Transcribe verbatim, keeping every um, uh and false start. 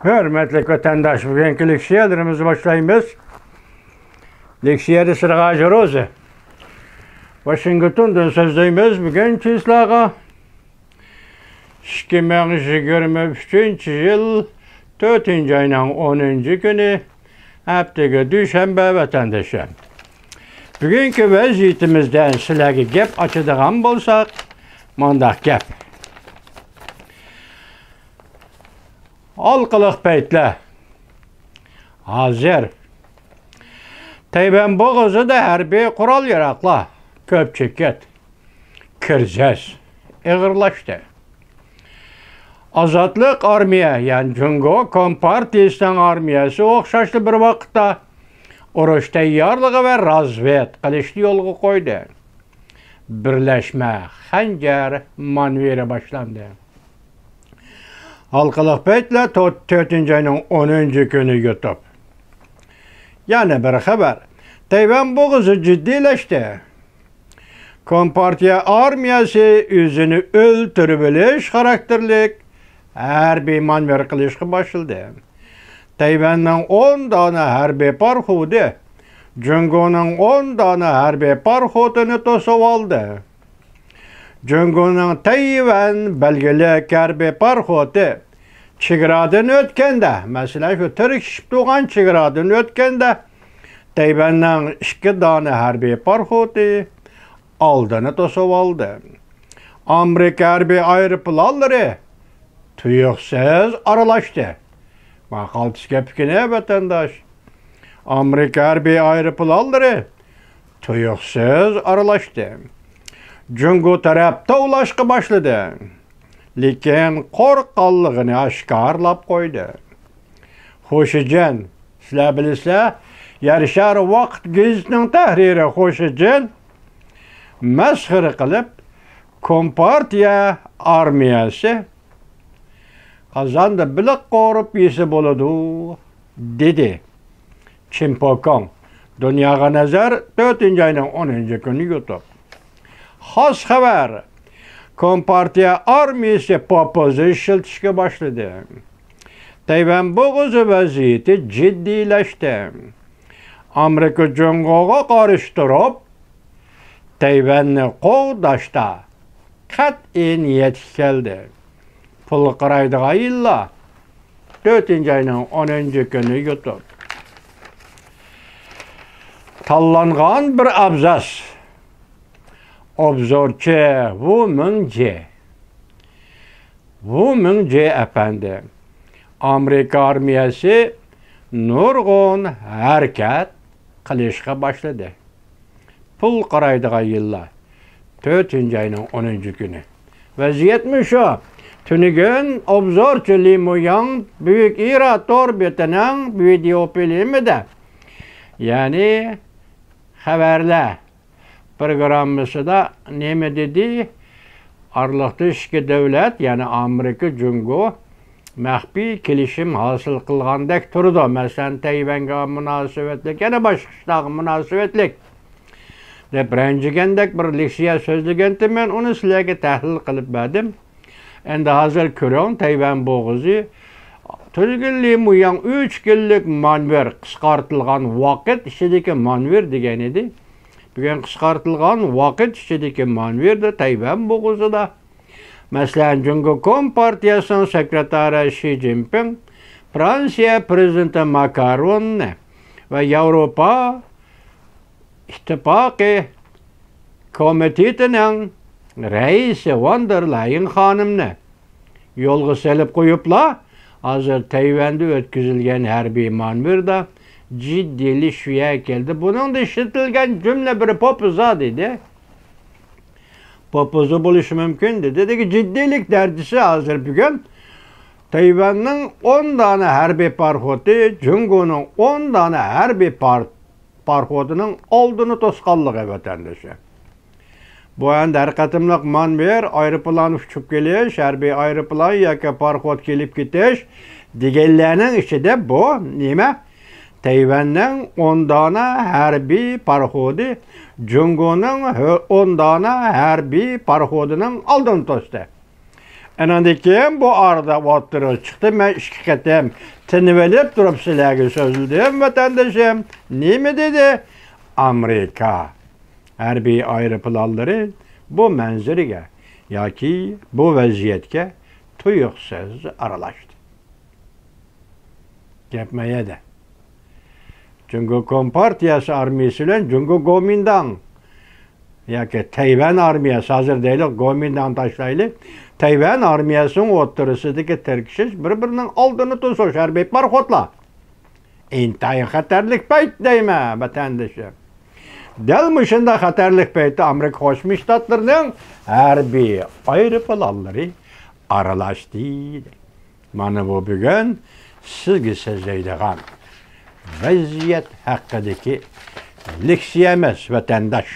ھۆرمەتلىك ۋەتەنداش، بۈگۈنكى لېكسىيەلىرىمىزنى باشلايمىز. لېكسىيەدە سىرغاجى روزى. ۋاشىنگتوندىن سۆزلەيمىز. بۈگۈن چىسلاغا ئىككى مىڭ يىگىرمە ئۈچىنچى يىل تۆتىنچى ئاينىڭ ئونىنچى كۈنى، ھەپتىگە دۈشەنبە، ۋەتەندىشىم. بۈگۈنكى ۋەزىيىتىمىزدە سىلەرگە گەپ ئاچىدىغان بولساق، مۇنداق گەپ. ھالقىلىق پەيتلەر. ھازىر تەيۋەن بوغۇزىدا ھەربىي قورال-ياراغلار كۆپ چېكىت، كىرىزىس ئېغىرلاشتى. ئازادلىق ئارمىيە، يەنى جۇڭگو كومپارتىيىسىنىڭ ئارمىيەسى ئوخشاشلا بىر ۋاقىتتا ئۇرۇش تەييارلىقى ۋە رازۋېدكا قىلىشنى يولغا قويدى. بىرلەشمە خەنجەر مانېۋىرى باشلاندى. ھالقىلىق پەيتلەر تۆ-، تۆتىنچى ئاينىڭ ئونىنچى كۈنى يۇتۇپ. يەنە بىر خەۋەر. تەيۋەن بوغۇزى جىددىيلەشتى. كومپارتىيە ئارمىيەسى ئۆزىنى ئۆلتۈرۈۋېلىش خاراكتېرلىك ھەربىي مانېۋىر قىلىشقا باشلىدى. تەيۋەننىڭ ئون دانە ھەربىي پاراخوتى جۇڭگونىڭ ئون دانە ھەربىي پاراخوتىنى توسۇۋالدى. جۇڭگونىڭ تەيۋەن بەلگىلىك ھەربىي پاراخوتى چېگرادىن ئۆتكەندە، مەسىلەن، شۇ تىركىشىپ تۇرغان چېگرادىن ئۆتكەندە، تەيۋەننىڭ ئىككى دانە ھەربىي پاراخوتى ئالدىنى توسۇۋالدى. ئامېرىكا ھەربىي ئايروپىلانلىرى تۇيۇقسىز ئارىلاشتى. ماقالتىس گەپكىنە، ۋەتەنداش. ئامېرىكا ھەربىي ئايروپىلانلىرى تۇيۇقسىز ئارىلاشتى. جۇڭگو تەرەپ توۋلاشقا باشلىدى. لېكىن قورققانلىقىنى ئاشكارىلاپ قويدى. خۇشىجىن، سىلەر بىلىسىلەر، يەر شارى ۋاقىت گېزىتىنىڭ تەھرىرى خۇشىجىن مەسخىرە قىلىپ، كومپارتىيە ئارمىيەسى قازاندا بېلىق قورۇپ يېسە بولىدۇ، دېدى. چىن پوكوڭ، دۇنياغا نەزەر، تۆتىنچى ئاينىڭ ئونىنچى كۈنى يۇتۇپ. خاس خەۋەر. كومپارتىيە ئارمىيىسى پوپوزا ئىشلىتىشكە باشلىدى. تەيۋەن بوغۇزى ۋەزىيىتى جىددىيلەشتى. ئامېرىكا جۇڭگوغا قارشى تۇرۇپ، تەيۋەننى قوغداشتا قەتئىي نىيەتكە كەلدى. پۇل قارايدىغان يىللار، تۆتىنچى ئاينىڭ ئونىنچى كۈنى يۇتۇپ. تاللانغان بىر ئابزاس. ئوبزورچى ۋۇ مىڭجې. ۋۇ مىڭجې ئەپەندى، ئامېرىكا ئارمىيەسى نۇرغۇن ھەرىكەت قىلىشقا باشلىدى. پۇل قارايدىغان يىللار، تۆتىنچى ئاينىڭ ئونىنچى كۈنى. ۋەزىيەتمۇ شۇ. تۈنۈگۈن ئوبزورچى لى مۇياڭ بۈيۈك ئىرا تور بېتىنىڭ ۋىدېئو فىلىمىدە، يەنى خەۋەرلەر پروگراممىسىدا نېمە دېدى؟ ئارىلىقتا ئىككى دۆلەت، يەنى ئامېرىكا، جۇڭگو مەخپىي كېلىشىم ھاسىل قىلغاندەك تۇرىدۇ. مەسىلەن، تەيۋەنگە مۇناسىۋەتلىك، يەنە باشقا ئىشلارغا مۇناسىۋەتلىك دەپ رەنجىگەندەك بىر لېكسىيە سۆزلىگەنتىم، مەن ئۇنى سىلەرگە تەھلىل قىلىپ بەردىم. ئەمدى ھازىر كۆرۈڭ، تەيۋەن بوغۇزى. تۈنۈگۈن لى مۇياڭ ئۈچ كۈنلۈك مانېۋىر، قىسقارتىلغان ۋاقىت ئىچىدىكى مانېۋىر دېگەن ئىدى. بۈگۈن قىسقارتىلغان ۋاقىت ئىچىدىكى مانېۋىردا تەيۋەن بوغۇزىدا، مەسىلەن، جۇڭگو كومپارتىيەسىنىڭ سېكرېتارى شى جىنپىڭ فرانسىيە پىرېزىدېنتى ماكروننى ۋە ياۋروپا ئىتتىپاقى كومىتېتىنىڭ رەئىسى ۋان دېر لايېن خانىمنى يولغا سېلىپ قويۇپلا، ھازىر تەيۋەندە ئۆتكۈزۈلگەن ھەربىي مانېۋىردا جىددىيلىشىش يۈزىگە كەلدى. بۇنىڭدا ئىشلىتىلگەن جۈملە بىرى پوپوزا دېدى. پوپوزا بولۇشى مۇمكىن دېدى. دېگەن جىددىيلىك دەرىجىسى ھازىر بۈگۈن تەيۋەننىڭ ئون دانە ھەربىي پاراخوتى، جۇڭگونىڭ ئون دانە ھەربىي پار-، پاراخوتىنىڭ ئالدىنى توسقانلىقى، ۋەتەندىشى. بۇ ئەمدى ھەر قېتىملىق مانېۋىر، ئايروپىلان ئۇچۇپ كېلىش، ھەربىي ئايروپىلان ياكى پاراخوت كېلىپ كېتىش دېگەنلەرنىڭ ئىچىدە بۇ نېمە؟ تەيۋەننىڭ ئون دانە ھەربىي پاراخوتى جۇڭگونىڭ ھۆ-، ئون دانە ھەربىي پاراخوتىنىڭ ئالدىنى توستى. ئاناندىن كېيىن بۇ ئارىدا ئوتتۇرىغا چىقتى. مەن ئىككى قېتىم تىنىۋېلىپ تۇرۇپ سىلەرگە سۆزلىدىم، ۋەتەندىشىم. نېمە دېدى؟ ئامېرىكا ھەربىي ئايروپىلانلىرى بۇ مەنزىرىگە ياكى بۇ ۋەزىيەتكە تۇيۇقسىز ئارىلاشتى. گەپ مايەدە. جۇڭگو كومپارتىيەسى ئارمىيىسى بىلەن جۇڭگو گومىنداڭ ياكى تەيۋەن ئارمىيەسى، ھازىر دەيلى، گومىنداڭ تاشلايلى. تەيۋەن ئارمىيەسىنىڭ ئوتتۇرىسىدىكى تىركىشىش، بىر-بىرىنىڭ ئالدىنى توسۇش ھەربىي پاراخوتلار. ئىنتايىن خەتەرلىك پەيت دەيمەن، ۋەتەندىشىم. دەل مۇشۇنداق خەتەرلىك پەيتتە ئامېرىكا قوشما شتاتلىرىنىڭ ھەربىي ئايروپىلانلىرى ئارىلاشتى. مانا بۇ بۈگۈن سىزگە سۆزلەيدىغان ۋەزىيەت ھەققىدىكى لېكسىيە ئەمەس، ۋەتەنداش.